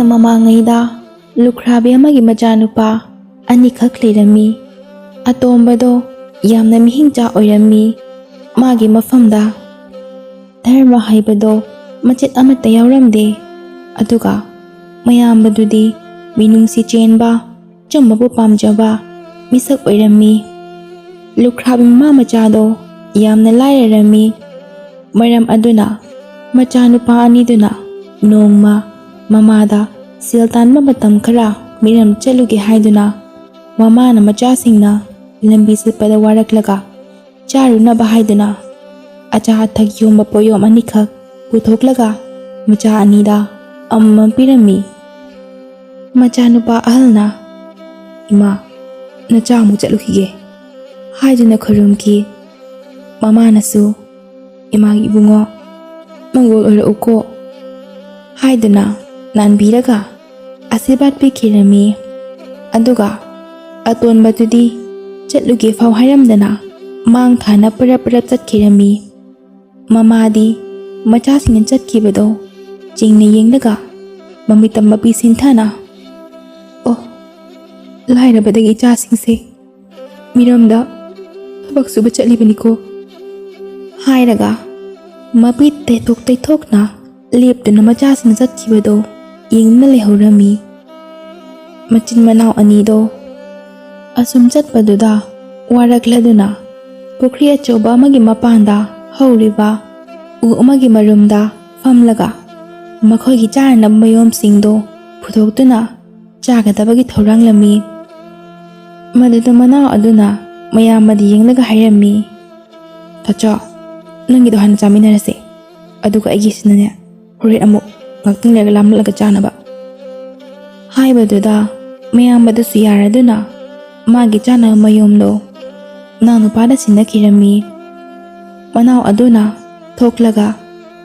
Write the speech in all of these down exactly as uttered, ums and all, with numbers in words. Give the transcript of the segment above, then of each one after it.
ꯃꯃꯥꯡꯉꯩꯗ ꯂꯨꯈ꯭ꯔꯥꯕꯤ ꯑꯃꯒꯤ ꯃꯆꯥꯅꯨꯄꯥ ꯑꯅꯤꯈꯛ ꯂꯩꯔꯝꯃꯤ꯫ ꯑꯇꯣꯝꯕꯗꯣ ꯌꯥꯝꯅ ꯃꯤꯍꯤꯡꯆꯥ ꯑꯣꯏꯔꯝꯃꯤ꯫ ꯃꯥꯒꯤ ꯃꯐꯝꯗ ꯙꯔꯃ ꯍꯥꯏꯕꯗꯣ ꯃꯆꯦꯠ ꯑꯃꯠꯇ ꯌꯥꯎꯔꯝꯗꯦ꯫ ꯑꯗꯨꯒ ꯃꯌꯥꯝꯕꯗꯨꯗꯤ ꯃꯤꯅꯨꯡꯁꯤ ꯆꯦꯟꯕ, ꯑꯆꯨꯝꯕꯕꯨ ꯄꯥꯝꯖꯕ ꯃꯤꯁꯛ ꯑꯣꯏꯔꯝꯃꯤ꯫ ꯂꯨꯈ꯭ꯔꯥꯕꯤ ꯃꯃꯥ ꯃꯆꯥꯗꯣ ꯌꯥꯝꯅ ꯂꯥꯏꯔꯔꯝꯃꯤ꯫ ꯃꯔꯝ ꯑꯗꯨꯅ ꯃꯆꯥꯅꯨꯄꯥ ꯑꯅꯤꯗꯨꯅ ꯅꯣꯡꯃ ꯃꯃꯥꯗ ꯁꯦꯜ ꯇꯥꯟꯕ ꯃꯇꯝ ꯈꯔ ꯃꯤꯔꯝ ꯆꯠꯂꯨꯒꯦ ꯍꯥꯏꯗꯨꯅ, ꯃꯃꯥꯅ ꯃꯆꯥꯁꯤꯡꯅ ꯂꯝꯕꯤ ꯆꯠꯄꯗ ꯋꯥꯔꯛꯂꯒ ꯆꯥꯔꯨꯅꯕ ꯍꯥꯏꯗꯨꯅ ꯑꯆꯥ ꯑꯊꯛ ꯌꯣꯟꯕ ꯄꯣꯠꯌꯣꯝ ꯑꯅꯤꯈꯛ ꯄꯨꯊꯣꯛꯂꯒ ꯃꯆꯥ ꯑꯅꯤꯗ ꯑꯃꯃꯝ ꯄꯤꯔꯝꯃꯤ꯫ ꯃꯆꯥꯅꯨꯄꯥ ꯑꯍꯜꯅ, "ꯏꯃꯥ, ꯅꯆꯥ ꯑꯃꯨꯛ ꯆꯠꯂꯨꯈꯤꯒꯦ" ꯍꯥꯏꯗꯨꯅ ꯈꯨꯔꯨꯝꯈꯤ꯫ ꯃꯃꯥꯅꯁꯨ, "ꯏꯃꯥꯒꯤ ꯏꯕꯨꯡꯉꯣ, ꯃꯪꯒꯣꯜ ꯑꯣꯏꯔꯛꯎꯀꯣ" ꯍꯥꯏꯗꯨꯅ ꯅꯥꯟꯕꯤꯔꯒ ꯑꯁꯤꯔꯕꯥꯗ ꯄꯤꯈꯤꯔꯝꯃꯤ꯫ ꯑꯗꯨꯒ ꯑꯇꯣꯟꯕꯗꯨꯗꯤ ꯆꯠꯂꯨꯒꯦ ꯐꯥꯎ ꯍꯥꯏꯔꯝꯗꯅ ꯃꯥꯡ ꯊꯥꯅ ꯄꯔꯞ ꯄꯔꯞ ꯆꯠꯈꯤꯔꯝꯃꯤ꯫ ꯃꯃꯥꯗꯤ ꯃꯆꯥꯁꯤꯡꯅ ꯆꯠꯈꯤꯕꯗꯣ ꯆꯤꯡꯅ ꯌꯦꯡꯂꯒ ꯃꯃꯤꯠꯇ ꯃꯄꯤ ꯁꯤꯟꯊꯅ, "ꯑꯣ, ꯂꯥꯏꯔꯕꯗꯒꯤ ꯏꯆꯥꯁꯤꯡꯁꯦ ꯃꯤꯔꯝꯗ ꯊꯕꯛ ꯁꯨꯕ ꯆꯠꯂꯤꯕꯅꯤꯀꯣ" ꯍꯥꯏꯔꯒ ꯃꯄꯤ ꯇꯩꯊꯣꯛ ꯇꯩꯊꯣꯛꯅ ꯂꯦꯞꯇꯨꯅ ꯃꯆꯥꯁꯤꯡ ꯆꯠꯈꯤꯕꯗꯣ ꯌꯦꯡꯗꯨꯅ ꯂꯩꯍꯧꯔꯝꯃꯤ꯫ ꯃꯆꯤꯟ ꯃꯅꯥꯎ ꯑꯅꯤꯗꯣ ꯑꯁꯨꯝ ꯆꯠꯄꯗꯨꯗ ꯋꯥꯔꯛꯂꯗꯨꯅ ꯄꯨꯈ꯭ꯔꯤ ꯑꯆꯧꯕ ꯑꯃꯒꯤ ꯃꯄꯥꯟꯗ ꯍꯧꯔꯤꯕ ꯎ ꯑꯃꯒꯤ ꯃꯔꯨꯝꯗ ꯐꯝꯂꯒ ꯃꯈꯣꯏꯒꯤ ꯆꯥꯅꯅꯕ ꯃꯌꯣꯝꯁꯤꯡꯗꯣ ꯄꯨꯊꯣꯛꯇꯨꯅ ꯆꯥꯒꯗꯕꯒꯤ ꯊꯧꯔꯥꯡꯂꯝꯃꯤ꯫ ꯃꯗꯨꯗ ꯃꯅꯥꯎ ꯑꯗꯨꯅ ꯃꯌꯥꯝꯕꯗ ꯌꯦꯡꯂꯒ ꯍꯥꯏꯔꯝꯃꯤ, "ꯇꯥꯆꯧ, ꯅꯪꯒꯤꯗꯣ ꯍꯥꯟꯅ ꯆꯥꯃꯤꯟꯅꯔꯁꯦ, ꯑꯗꯨꯒ ꯑꯩꯒꯤꯁꯤꯅꯅꯦ ꯍꯣꯔꯦꯟ ꯑꯃꯨꯛ ꯉꯥꯛꯇꯪ ꯂꯩꯔꯒ ꯂꯥꯝꯂꯛꯂꯒ ꯆꯥꯅꯕ" ꯍꯥꯏꯕꯗꯨꯗ ꯃꯌꯥꯝꯕꯗꯨꯁꯨ ꯌꯥꯔꯗꯨꯅ ꯃꯥꯒꯤ ꯆꯥꯅꯕ ꯃꯌꯣꯝꯗꯣ ꯃꯅꯥꯎꯅꯨꯄꯥꯗ ꯁꯤꯟꯅꯈꯤꯔꯝꯃꯤ꯫ ꯃꯅꯥꯎ ꯑꯗꯨꯅ ꯊꯣꯛꯂꯒ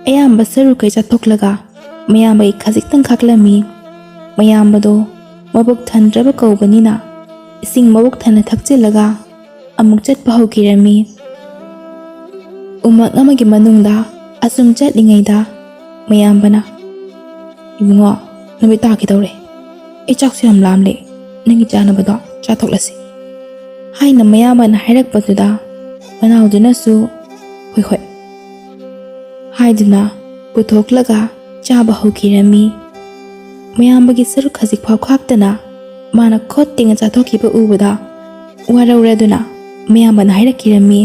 ꯑꯌꯥꯝꯕ ꯁꯔꯨꯛꯈꯩ ꯆꯥꯊꯣꯛꯂꯒ ꯃꯌꯥꯝꯕꯒꯤ ꯈꯖꯤꯛꯇꯪ ꯈꯥꯛꯂꯝꯃꯤ꯫ ꯃꯌꯥꯝꯕꯗꯣ ꯃꯕꯨꯛ ꯊꯟꯗ꯭ꯔꯕ ꯀꯧꯕꯅꯤꯅ ꯏꯁꯤꯡ ꯃꯕꯨꯛ ꯊꯟꯅ ꯊꯛꯆꯤꯜꯂꯒ ꯑꯃꯨꯛ ꯆꯠꯄ ꯍꯧꯈꯤꯔꯝꯃꯤ꯫ ꯎꯃꯪ ꯑꯃꯒꯤ ꯃꯅꯨꯡꯗ ꯑꯁꯨꯝ ꯆꯠꯂꯤꯉꯩꯗ ꯃꯌꯥꯝꯕꯅ, "ꯏꯕꯨꯡꯉꯣ, ꯅꯨꯃꯤꯠ ꯇꯥꯈꯤꯗꯧꯔꯦ꯫ ꯑꯩ ꯆꯥꯛꯁꯨ ꯌꯥꯝ ꯂꯥꯝꯂꯦ꯫ ꯅꯪꯒꯤ ꯆꯥꯅꯕꯗꯣ ꯆꯥꯊꯣꯛꯂꯁꯤ," ꯍꯥꯏꯅ ꯃꯌꯥꯝꯕꯅ ꯍꯥꯏꯔꯛꯄꯗꯨꯗ ꯃꯅꯥꯎꯗꯨꯅꯁꯨ "ꯍꯣꯏ ꯍꯣꯏ" ꯍꯥꯏꯗꯨꯅ ꯄꯨꯊꯣꯛꯂꯒ ꯆꯥꯕ ꯍꯧꯈꯤꯔꯝꯃꯤ꯫ ꯃꯌꯥꯝꯕꯒꯤ ꯁꯔꯨꯛ ꯈꯖꯤꯛ ꯐꯥꯎ ꯈꯥꯛꯇꯅ ꯃꯥꯅ ꯈꯣꯠ ꯇꯦꯡꯅ ꯆꯥꯊꯣꯛꯈꯤꯕ ꯎꯕꯗ ꯋꯥꯔꯧꯔꯗꯨꯅ ꯃꯌꯥꯝꯕꯅ ꯍꯥꯏꯔꯛꯈꯤꯔꯝꯃꯤ,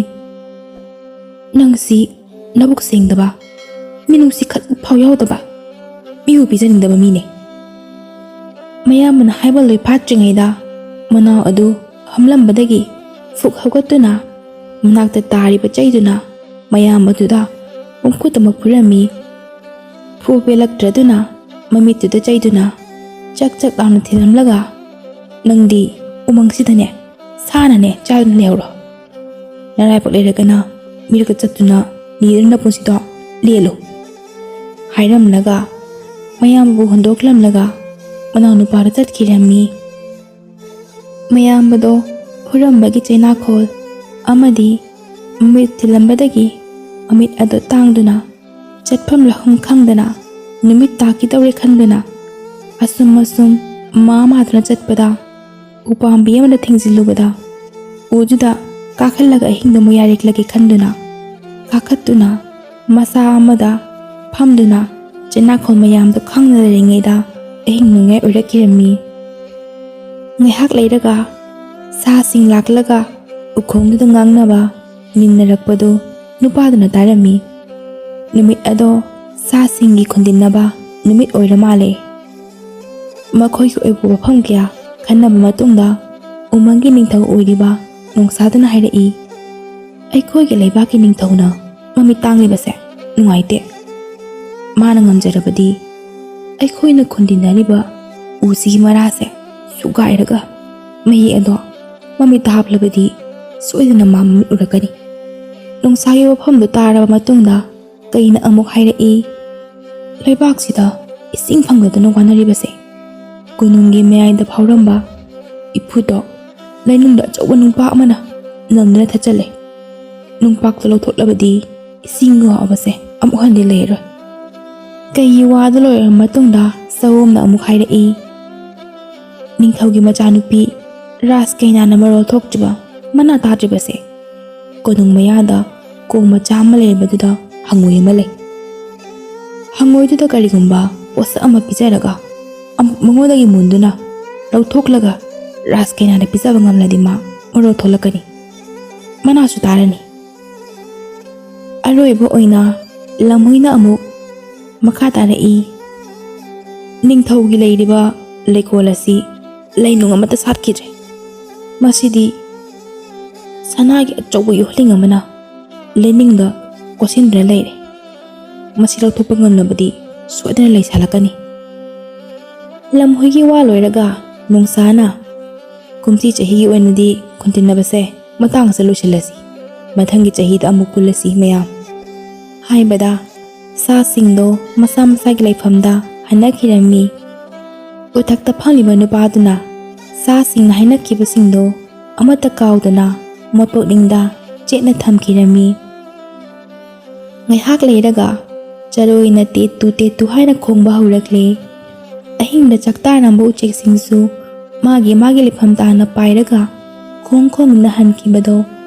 "ꯅꯪꯁꯤ ꯅꯕꯨꯛ ꯁꯦꯡꯗꯕ, ꯃꯤꯅꯨꯡꯁꯤ ꯈꯖꯤꯛ ꯐꯥꯎ ꯌꯥꯎꯗꯕ, ꯃꯤꯕꯨ ꯄꯤꯖꯅꯤꯡꯗꯕ ꯃꯤꯅꯦ꯫" ꯃꯌꯥꯝꯕꯅ ꯍꯥꯏꯕ ꯂꯣꯏ ꯐꯥꯠꯇ꯭ꯔꯤꯉꯩꯗ ꯃꯅꯥꯎ ꯑꯗꯨ ꯐꯝꯂꯝꯕꯗꯒꯤ ꯐꯨꯛ ꯍꯧꯒꯠꯇꯨꯅ ꯃꯅꯥꯛꯇ ꯇꯥꯔꯤꯕ ꯆꯩꯗꯨꯅ ꯃꯌꯥꯝꯕꯗꯨꯗ ꯄꯨꯡꯈꯨꯠꯇꯃꯛ ꯐꯨꯔꯝꯃꯤ꯫ ꯐꯨ ꯄꯦꯜꯂꯛꯇ꯭ꯔꯗꯨꯅ ꯃꯃꯤꯠꯇꯨꯗ ꯆꯩꯗꯨꯅ ꯆꯛ ꯆꯛ ꯂꯥꯎꯅ ꯊꯤꯜꯂꯝꯂꯒ, "ꯅꯪꯗꯤ ꯎꯃꯪꯁꯤꯗꯅꯦ ꯁꯥꯅꯅꯦ ꯆꯥꯗꯨꯅ ꯂꯩꯍꯧꯔꯣ꯫ ꯅꯔꯥꯏꯕꯛ ꯂꯩꯔꯒꯅ ꯃꯤꯔꯛꯇ ꯆꯠꯇꯨꯅ ꯂꯤꯗꯨꯅ ꯅꯄꯨꯟꯁꯤꯗꯣ ꯂꯦꯜꯂꯨ," ꯍꯥꯏꯔꯝꯂꯒ ꯃꯌꯥꯝꯕꯨ ꯍꯨꯟꯗꯣꯛꯂꯝꯂꯒ ꯃꯅꯥꯎꯅꯨꯄꯥꯗ ꯆꯠꯈꯤꯔꯝꯃꯤ꯫ ꯃꯌꯥꯝꯕꯗꯣ ꯍꯨꯔꯝꯕꯒꯤ ꯆꯩꯅꯥꯈꯣꯜ ꯑꯃꯗꯤ ꯃꯃꯤꯠ ꯊꯤꯜꯂꯝꯕꯗꯒꯤ ꯃꯃꯤꯠ ꯑꯗꯨ ꯇꯥꯡꯗꯨꯅ ꯆꯠꯐꯝ ꯂꯥꯛꯐꯝ ꯈꯪꯗꯅ ꯅꯨꯃꯤꯠ ꯇꯥꯈꯤꯗꯧꯔꯦ ꯈꯟꯗꯨꯅ ꯑꯁꯨꯝ ꯑꯁꯨꯝ ꯃꯥ ꯃꯥꯗꯨꯅ ꯆꯠꯄꯗ ꯎꯄꯥꯝꯕꯤ ꯑꯃꯗ ꯊꯦꯡꯖꯤꯜꯂꯨꯕꯗ ꯎꯗꯨꯗ ꯀꯥꯈꯠꯂꯒ ꯑꯍꯤꯡꯗ ꯑꯃꯨꯛ ꯌꯥꯔꯦꯛꯂꯒꯦ ꯈꯟꯗꯨꯅ ꯀꯥꯈꯠꯇꯨꯅ ꯃꯁꯥ ꯑꯃꯗ ꯐꯝꯗꯨꯅ ꯆꯩꯅꯥꯈꯣꯜ ꯃꯌꯥꯝꯗꯨ ꯈꯪꯅ ꯂꯩꯔꯤꯉꯩꯗ ꯑꯍꯤꯡ ꯅꯣꯡꯌꯥꯏ ꯑꯣꯏꯔꯛꯈꯤꯔꯝꯃꯤ꯫ ꯉꯥꯏꯍꯥꯛ ꯂꯩꯔꯒ ꯁꯥꯁꯤꯡ ꯂꯥꯛꯂꯒ ꯎꯈꯣꯡꯗꯨꯗ ꯉꯥꯡꯅꯕ ꯅꯤꯟꯅꯔꯛꯄꯗꯨ ꯅꯨꯄꯥꯗꯨꯅ ꯇꯥꯔꯝꯃꯤ꯫ ꯅꯨꯃꯤꯠ ꯑꯗꯣ ꯁꯥꯁꯤꯡꯒꯤ ꯈꯨꯟꯗꯤꯟꯅꯕ ꯅꯨꯃꯤꯠ ꯑꯣꯏꯔ ꯃꯥꯜꯂꯦ꯫ ꯃꯈꯣꯏꯒꯤ ꯑꯣꯏꯕ ꯋꯥꯐꯝ ꯀꯌꯥ ꯈꯟꯅꯕ ꯃꯇꯨꯡꯗ ꯎꯃꯪꯒꯤ ꯅꯤꯡꯊꯧ ꯑꯣꯏꯔꯤꯕ ꯅꯣꯡꯁꯥꯗꯨꯅ ꯍꯥꯏꯔꯛꯏ, "ꯑꯩꯈꯣꯏꯒꯤ ꯂꯩꯕꯥꯛꯀꯤ ꯅꯤꯡꯊꯧꯅ ꯃꯃꯤꯠ ꯇꯥꯡꯂꯤꯕꯁꯦ ꯅꯨꯡꯉꯥꯏꯇꯦ꯫ ꯃꯥꯅ ꯉꯝꯖꯔꯕꯗꯤ ꯑꯩꯈꯣꯏꯅ ꯈꯨꯟꯗꯤꯟꯅꯔꯤꯕ ꯎꯁꯤꯒꯤ ꯃꯔꯥꯁꯦ ꯁꯨꯒꯥꯏꯔꯒ ꯃꯍꯤ ꯑꯗꯣ ꯃꯃꯤꯠꯇ ꯍꯥꯞꯂꯕꯗꯤ ꯁꯣꯏꯗꯅ ꯃꯥ ꯃꯃꯤꯠ ꯎꯔꯛꯀꯅꯤ꯫" ꯅꯣꯡꯁꯥꯒꯤ ꯋꯥꯐꯝꯗꯨ ꯇꯥꯔꯕ ꯃꯇꯨꯡꯗ ꯀꯩꯅ ꯑꯃꯨꯛ ꯍꯥꯏꯔꯛꯏ, "ꯂꯩꯕꯥꯛꯁꯤꯗ ꯏꯁꯤꯡ ꯐꯪꯗꯗꯅ ꯋꯥꯅꯔꯤꯕꯁꯦ ꯀꯣꯅꯨꯡꯒꯤ ꯃꯌꯥꯏꯗ ꯐꯥꯎꯔꯝꯕ ꯏꯐꯨꯗꯣ ꯂꯩꯅꯨꯡꯗ ꯑꯆꯧꯕ ꯅꯨꯡꯄꯥꯛ ꯑꯃꯅ ꯅꯝꯗꯨꯅ ꯊꯠꯆꯜꯂꯦ꯫ ꯅꯨꯡꯄꯥꯛꯇ ꯂꯧꯊꯣꯛꯂꯕꯗꯤ ꯏꯁꯤꯡ ꯋꯥꯕꯁꯦ ꯑꯃꯨꯛ ꯍꯟꯗꯤ ꯂꯩꯔꯣꯏ꯫" ꯀꯩꯒꯤ ꯋꯥꯗ ꯂꯣꯏꯔꯕ ꯃꯇꯨꯡꯗ ꯆꯧꯑꯣꯝꯅ ꯑꯃꯨꯛ ꯍꯥꯏꯔꯛꯏ, "ꯅꯤꯡꯊꯧꯒꯤ ꯃꯆꯥꯅꯨꯄꯤ ꯔꯥꯖ ꯀꯩꯅꯥꯅ ꯃꯔꯣꯜ ꯊꯣꯛꯇ꯭ꯔꯤꯕ, ꯃꯅꯥ ꯇꯥꯗ꯭ꯔꯤꯕꯁꯦ?" ꯀꯣꯅꯨꯡ ꯃꯌꯥꯗ ꯀꯣꯝ ꯃꯆꯥ ꯑꯃ ꯂꯩꯔꯕꯗꯨꯗ ꯍꯪꯉꯣꯏ ꯑꯃ ꯂꯩ꯫ ꯍꯪꯉꯣꯏꯗꯨꯗ ꯀꯔꯤꯒꯨꯝꯕ ꯄꯣꯠꯁꯛ ꯑꯃ ꯄꯤꯖꯔꯒ ꯑꯃꯨꯛ ꯃꯉꯣꯟꯗꯒꯤ ꯃꯨꯟꯗꯨꯅ ꯂꯧꯊꯣꯛꯂꯒ ꯔꯥꯖ ꯀꯩꯅꯥꯗ ꯄꯤꯖꯕ ꯉꯝꯂꯗꯤ ꯃꯥ ꯃꯔꯣꯜ ꯊꯣꯛꯂꯛꯀꯅꯤ, ꯃꯅꯥꯁꯨ ꯇꯥꯔꯅꯤ꯫ ꯑꯔꯣꯏꯕ ꯑꯣꯏꯅ ꯂꯝꯍꯨꯏꯅ ꯑꯃꯨꯛ ꯃꯈꯥ ꯇꯥꯔꯛꯏ, "ꯅꯤꯡꯊꯧꯒꯤ ꯂꯩꯔꯤꯕ ꯂꯩꯀꯣꯜ ꯑꯁꯤ ꯂꯩꯅꯨꯡ ꯑꯃꯠꯇ ꯁꯥꯠꯈꯤꯗ꯭ꯔꯦ꯫ ꯃꯁꯤꯗꯤ ꯁꯅꯥꯒꯤ ꯑꯆꯧꯕ ꯌꯣꯠꯂꯤꯡ ꯑꯃꯅ ꯂꯩꯅꯤꯡꯗ ꯀꯣꯠꯁꯤꯟꯗꯨꯅ ꯂꯩꯔꯦ꯫ ꯃꯁꯤ ꯂꯧꯊꯣꯛꯄ ꯉꯝꯅꯕꯗꯤ ꯁꯣꯏꯗꯅ ꯂꯩ ꯁꯥꯠꯂꯛꯀꯅꯤ꯫" ꯂꯝꯍꯨꯏꯒꯤ ꯋꯥ ꯂꯣꯏꯔꯒ ꯅꯣꯡꯁꯥꯅ, "ꯀꯨꯝꯁꯤ ꯆꯍꯤꯒꯤ ꯑꯣꯏꯅꯗꯤ ꯈꯨꯟꯇꯤꯟꯅꯕꯁꯦ ꯃꯇꯥꯡꯁꯦ ꯂꯣꯏꯁꯤꯜꯂꯁꯤ, ꯃꯊꯪꯒꯤ ꯆꯍꯤꯗ ꯑꯃꯨꯛ ꯄꯨꯜꯂꯁꯤ ꯃꯌꯥꯝ" ꯍꯥꯏꯕꯗ, ꯁꯥꯁꯤꯡꯗꯣ ꯃꯁꯥ ꯃꯁꯥꯒꯤ ꯂꯩꯐꯝꯗ ꯍꯟꯅꯈꯤꯔꯝꯃꯤ꯫ ꯎꯊꯛꯇ ꯐꯝꯂꯤꯕ ꯅꯨꯄꯥꯗꯨꯅ ꯁꯥꯁꯤꯡꯅ ꯍꯥꯏꯅꯈꯤꯕꯁꯤꯡꯗꯣ ꯑꯃꯠꯇ ꯀꯥꯎꯗꯅ ꯃꯄꯨꯛꯅꯤꯡꯗ ꯆꯦꯠꯅ ꯊꯝꯈꯤꯔꯝꯃꯤ꯫ ꯉꯥꯏꯍꯥꯛ ꯂꯩꯔꯒ ꯆꯔꯣꯏꯅ ꯇꯦꯠꯇꯨ ꯇꯦꯠꯇꯨ ꯍꯥꯏꯅ ꯈꯣꯡꯕ ꯍꯧꯔꯛꯂꯦ꯫ ꯑꯍꯤꯡꯗ ꯆꯥꯛꯇꯥꯔꯝꯕ ꯎꯆꯦꯛꯁꯤꯡꯁꯨ ꯃꯥꯒꯤ ꯃꯥꯒꯤ ꯂꯩꯐꯝ ꯇꯥꯅ ꯄꯥꯏꯔꯒ ꯈꯣꯡ ꯈꯣꯡꯗꯨꯅ ꯍꯟꯈꯤꯕꯗꯣ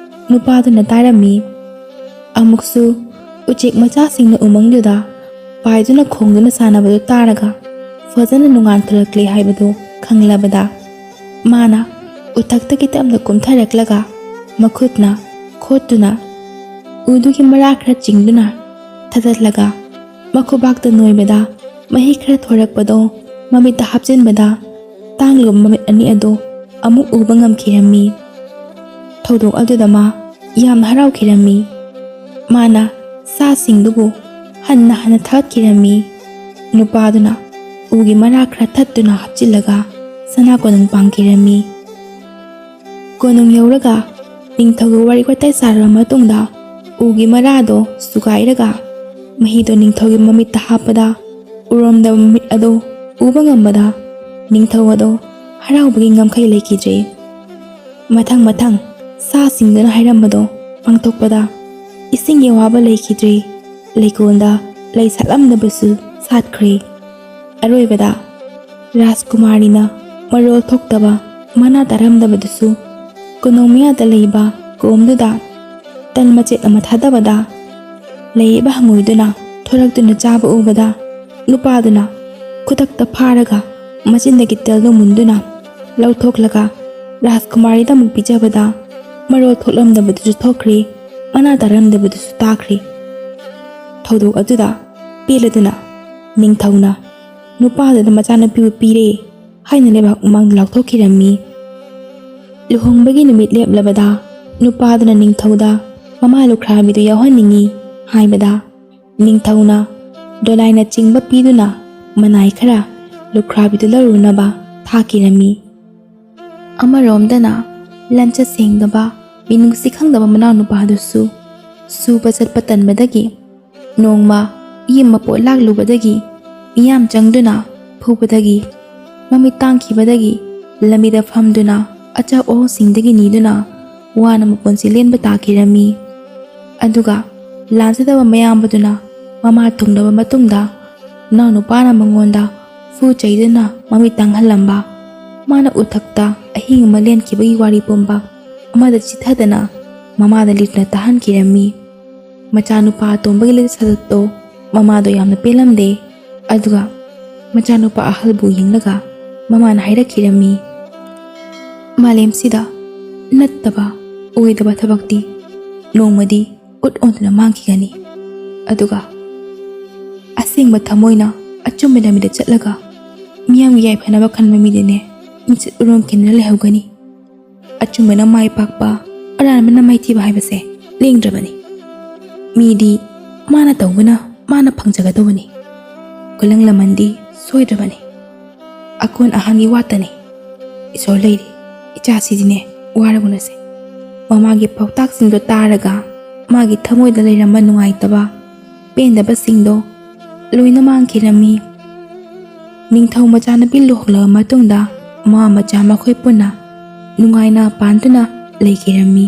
ꯅꯨꯄꯥꯗꯨꯅ ꯇꯥꯔꯝꯃꯤ꯫ ꯑꯃꯨꯛꯁꯨ ꯎꯆꯦꯛ ꯃꯆꯥꯁꯤꯡꯅ ꯎꯃꯪꯗꯨꯗ ꯄꯥꯏꯗꯨꯅ ꯈꯣꯡꯗꯨꯅ ꯁꯥꯟꯅꯕꯗꯨ ꯇꯥꯔꯒ ꯐꯖꯅ ꯅꯨꯡꯉꯥꯟꯊꯣꯔꯛꯂꯦ ꯍꯥꯏꯕꯗꯨ ꯈꯪꯂꯕꯗ, ꯃꯥꯅ ꯎꯊꯛꯇꯒꯤ ꯇꯞꯅ ꯀꯨꯝꯊꯔꯛꯂꯒ ꯃꯈꯨꯠꯅ ꯈꯣꯠꯇꯨꯅ ꯎꯗꯨꯒꯤ ꯃꯔꯥ ꯈꯔ ꯆꯤꯡꯗꯨꯅ ꯊꯥꯗꯠꯂꯒ ꯃꯈꯨꯕꯥꯛꯇ ꯅꯣꯏꯕꯗ ꯃꯍꯤ ꯈꯔ ꯊꯣꯔꯛꯄꯗꯣ ꯃꯃꯤꯠꯇ ꯍꯥꯞꯆꯤꯟꯕꯗ ꯇꯥꯡꯂꯕ ꯃꯃꯤꯠ ꯑꯅꯤ ꯑꯗꯨ ꯑꯃꯨꯛ ꯎꯕ ꯉꯝꯈꯤꯔꯝꯃꯤ꯫ ꯊꯧꯗꯣꯛ ꯑꯗꯨꯗ ꯃꯥ ꯌꯥꯝꯅ ꯍꯔꯥꯎꯈꯤꯔꯝꯃꯤ꯫ ꯃꯥꯅ ꯁꯥꯁꯤꯡꯗꯨꯕꯨ ꯍꯟꯅ ꯍꯟꯅ ꯊꯥꯒꯠꯈꯤꯔꯝꯃꯤ꯫ ꯅꯨꯄꯥꯗꯨꯅ ꯎꯒꯤ ꯃꯔꯥ ꯈꯔ ꯊꯠꯇꯨꯅ ꯍꯥꯞꯆꯤꯜꯂꯒ ꯁꯅꯥ ꯀꯣꯅꯨꯡ ꯄꯥꯡꯈꯤꯔꯝꯃꯤ꯫ ꯀꯣꯅꯨꯡ ꯌꯧꯔꯒ ꯅꯤꯡꯊꯧꯒ ꯋꯥꯔꯤ ꯋꯥꯇꯥꯏ ꯁꯥꯔꯕ ꯃꯇꯨꯡꯗ ꯎꯒꯤ ꯃꯔꯥꯗꯣ ꯁꯨꯒꯥꯏꯔꯒ ꯃꯍꯤꯗꯣ ꯅꯤꯡꯊꯧꯒꯤ ꯃꯃꯤꯠꯇ ꯍꯥꯞꯄꯗ ꯎꯔꯝꯗꯕ ꯃꯃꯤꯠ ꯑꯗꯣ ꯎꯕ ꯉꯝꯕꯗ ꯅꯤꯡꯊꯧ ꯑꯗꯣ ꯍꯔꯥꯎꯕꯒꯤ ꯉꯝꯈꯩ ꯂꯩꯈꯤꯗ꯭ꯔꯦ꯫ ꯃꯊꯪ ꯃꯊꯪ ꯁꯥꯁꯤꯡꯗꯨꯅ ꯍꯥꯏꯔꯝꯕꯗꯣ ꯄꯥꯡꯊꯣꯛꯄꯗ ꯏꯁꯤꯡꯒꯤ ꯑꯋꯥꯕ ꯂꯩꯈꯤꯗ꯭ꯔꯦ꯫ ꯂꯩꯀꯣꯜꯗ ꯂꯩ ꯁꯥꯠꯂꯝꯗꯕꯁꯨ ꯁꯥꯠꯈ꯭ꯔꯦ꯫ ꯑꯔꯣꯏꯕꯗ ꯔꯥꯖꯀꯨꯃꯥꯔꯤꯅ ꯃꯔꯣꯜ ꯊꯣꯛꯇꯕ, ꯃꯅꯥ ꯇꯥꯔꯝꯗꯕꯗꯨꯁꯨ ꯀꯣꯅꯨꯡ ꯃꯌꯥꯗ ꯂꯩꯕ ꯀꯣꯝꯗꯨꯗ ꯇꯟ ꯃꯆꯦꯠ ꯑꯃ ꯊꯥꯗꯕꯗ ꯂꯩꯔꯤꯕ ꯍꯪꯉꯣꯏꯗꯨꯅ ꯊꯣꯔꯛꯇꯨꯅ ꯆꯥꯕ ꯎꯕꯗ ꯅꯨꯄꯥꯗꯨꯅ ꯈꯨꯗꯛꯇ ꯐꯥꯔꯒ ꯃꯆꯤꯟꯗꯒꯤ ꯇꯜꯗꯨ ꯃꯨꯟꯗꯨꯅ ꯂꯧꯊꯣꯛꯂꯒ ꯔꯥꯖꯀꯨꯃꯥꯔꯤꯗ ꯑꯃꯨꯛ ꯄꯤꯖꯕꯗ ꯃꯔꯣꯜ ꯊꯣꯛꯂꯝꯗꯕꯗꯨꯁꯨ ꯊꯣꯛꯈ꯭ꯔꯤ, ꯃꯅꯥ ꯇꯥꯔꯝꯗꯕꯗꯨꯁꯨ ꯇꯥꯈ꯭ꯔꯤ꯫ ꯊꯧꯗꯣꯛ ꯑꯗꯨꯗ ꯄꯦꯜꯂꯗꯨꯅ ꯅꯤꯡꯊꯧꯅ ꯅꯨꯄꯥꯗꯨꯗ ꯃꯆꯥꯅꯨꯄꯤꯕꯨ ꯄꯤꯔꯦ ꯍꯥꯏꯅ ꯂꯩꯕꯥꯛ ꯃꯃꯥꯡꯗ ꯂꯥꯎꯊꯣꯛꯈꯤꯔꯝꯃꯤ꯫ ꯂꯨꯍꯣꯡꯕꯒꯤ ꯅꯨꯃꯤꯠ ꯂꯦꯞꯂꯕꯗ ꯅꯨꯄꯥꯗꯨꯅ ꯅꯤꯡꯊꯧꯗ ꯃꯃꯥ ꯂꯨꯈ꯭ꯔꯥꯕꯤꯗꯨ ꯌꯥꯎꯍꯟꯅꯤꯡꯏ ꯍꯥꯏꯕꯗ ꯅꯤꯡꯊꯧꯅ ꯗꯣꯂꯥꯏꯅꯆꯤꯡꯕ ꯄꯤꯗꯨꯅ ꯃꯅꯥꯏ ꯈꯔ ꯂꯨꯈ꯭ꯔꯥꯕꯤꯗꯨ ꯂꯧꯔꯨꯅꯕ ꯊꯥꯈꯤꯔꯝꯃꯤ꯫ ꯑꯃꯔꯣꯝꯗꯅ ꯂꯝꯆꯠ ꯁꯦꯡꯗꯕ, ꯃꯤꯅꯨꯡꯁꯤ ꯈꯪꯗꯕ ꯃꯅꯥꯎꯅꯨꯄꯥꯗꯨꯁꯨ ꯁꯨꯕ ꯆꯠꯄ ꯇꯟꯕꯗꯒꯤ ꯅꯣꯡꯃ ꯏ ꯑꯃ ꯄꯣꯠ ꯂꯥꯛꯂꯨꯕꯗꯒꯤ ꯃꯤꯌꯥꯝ ꯆꯪꯗꯨꯅ ꯐꯨꯕꯗꯒꯤ ꯃꯃꯤꯠ ꯇꯥꯡꯈꯤꯕꯗꯒꯤ ꯂꯝꯕꯤꯗ ꯐꯝꯗꯨꯅ ꯑꯆꯥ ꯑꯣꯁꯤꯡꯗꯒꯤ ꯅꯤꯗꯨꯅ ꯋꯥꯅ ꯃꯄꯨꯟꯁꯤ ꯂꯦꯟꯕ ꯇꯥꯈꯤꯔꯝꯃꯤ꯫ ꯑꯗꯨꯒ ꯂꯥꯟꯖꯗꯕ ꯃꯌꯥꯝꯕꯗꯨꯅ ꯃꯃꯥ ꯊꯨꯡꯂꯕ ꯃꯇꯨꯡꯗ ꯃꯅꯥꯎꯅꯨꯄꯥꯅ ꯃꯉꯣꯟꯗ ꯐꯨ ꯆꯩꯗꯨꯅ ꯃꯃꯤꯠ ꯇꯥꯡꯍꯜꯂꯝꯕ, ꯃꯥꯅ ꯎꯊꯛꯇ ꯑꯍꯤꯡ ꯑꯃ ꯂꯦꯟꯈꯤꯕꯒꯤ ꯋꯥꯔꯤ ꯄꯨꯝꯕ ꯑꯃꯗ ꯆꯤꯊꯗꯅ ꯃꯃꯥꯗ ꯂꯤꯗꯨꯅ ꯇꯥꯍꯟꯈꯤꯔꯝꯃꯤ꯫ ꯃꯆꯥꯅꯨꯄꯥ ꯑꯇꯣꯝꯕꯒꯤ ꯂꯤꯆꯠ ꯁꯥꯖꯠꯇꯣ ꯃꯃꯥꯗꯣ ꯌꯥꯝꯅ ꯄꯦꯜꯂꯝꯗꯦ꯫ ꯑꯗꯨꯒ ꯃꯆꯥꯅꯨꯄꯥ ꯑꯍꯜꯕꯨ ꯌꯦꯡꯂꯒ ꯃꯃꯥꯅ ꯍꯥꯏꯔꯛꯈꯤꯔꯝꯃꯤ, "ꯃꯥꯂꯦꯝꯁꯤꯗ ꯅꯠꯇꯕ ꯑꯣꯏꯗꯕ ꯊꯕꯛꯇꯤ ꯅꯣꯡꯃꯗꯤ ꯎꯠ ꯑꯣꯟꯗꯨꯅ ꯃꯥꯡꯈꯤꯒꯅꯤ꯫ ꯑꯗꯨꯒ ꯑꯁꯦꯡꯕ ꯊꯃꯣꯏꯅ ꯑꯆꯨꯝꯕ ꯂꯝꯕꯤꯗ ꯆꯠꯂꯒ ꯃꯤꯌꯥꯝꯒꯤ ꯌꯥꯏꯐꯅꯕ ꯈꯟꯕ ꯃꯤꯗꯤꯅꯦ ꯃꯤꯡꯆꯠ ꯎꯔꯣꯡ ꯈꯤꯟꯗꯨꯅ ꯂꯩꯍꯧꯒꯅꯤ꯫ ꯑꯆꯨꯝꯕꯅ ꯃꯥꯏ ꯄꯥꯛꯄ, ꯑꯔꯥꯟꯕꯅ ꯃꯥꯏꯊꯤꯕ ꯍꯥꯏꯕꯁꯦ ꯂꯦꯡꯗ꯭ꯔꯕꯅꯤ꯫ ꯃꯤꯗꯤ ꯃꯥꯅ ꯇꯧꯕꯅ ꯃꯥꯅ ꯐꯪꯖꯒꯗꯧꯕꯅꯤ꯫ ꯈꯨꯂꯪ ꯂꯃꯟꯗꯤ ꯁꯣꯏꯗ꯭ꯔꯕꯅꯤ꯫ ꯑꯀꯣꯟ ꯑꯍꯥꯟꯒꯤ ꯋꯥꯇꯅꯤ꯫ ꯏꯁꯣꯔ ꯂꯩꯔꯤ, ꯏꯆꯥꯁꯤꯗꯤꯅꯦ ꯋꯥꯔꯒꯨꯅꯁꯦ꯫" ꯃꯃꯥꯒꯤ ꯄꯥꯎꯇꯥꯛꯁꯤꯡꯗꯣ ꯇꯥꯔꯒ ꯃꯥꯒꯤ ꯊꯃꯣꯏꯗ ꯂꯩꯔꯝꯕ ꯅꯨꯡꯉꯥꯏꯇꯕ, ꯄꯦꯟꯗꯕꯁꯤꯡꯗꯣ ꯂꯣꯏꯅ ꯃꯥꯡꯈꯤꯔꯝꯃꯤ꯫ ꯅꯤꯡꯊꯧ ꯃꯆꯥꯅꯨꯄꯤ ꯂꯨꯍꯣꯡꯂꯕ ꯃꯇꯨꯡꯗ ꯃꯃꯥ ꯃꯆꯥ ꯃꯈꯣꯏ ꯄꯨꯟꯅ ꯅꯨꯡꯉꯥꯏꯅ ꯄꯥꯟꯗꯨꯅ ꯂꯩꯈꯤꯔꯝꯃꯤ꯫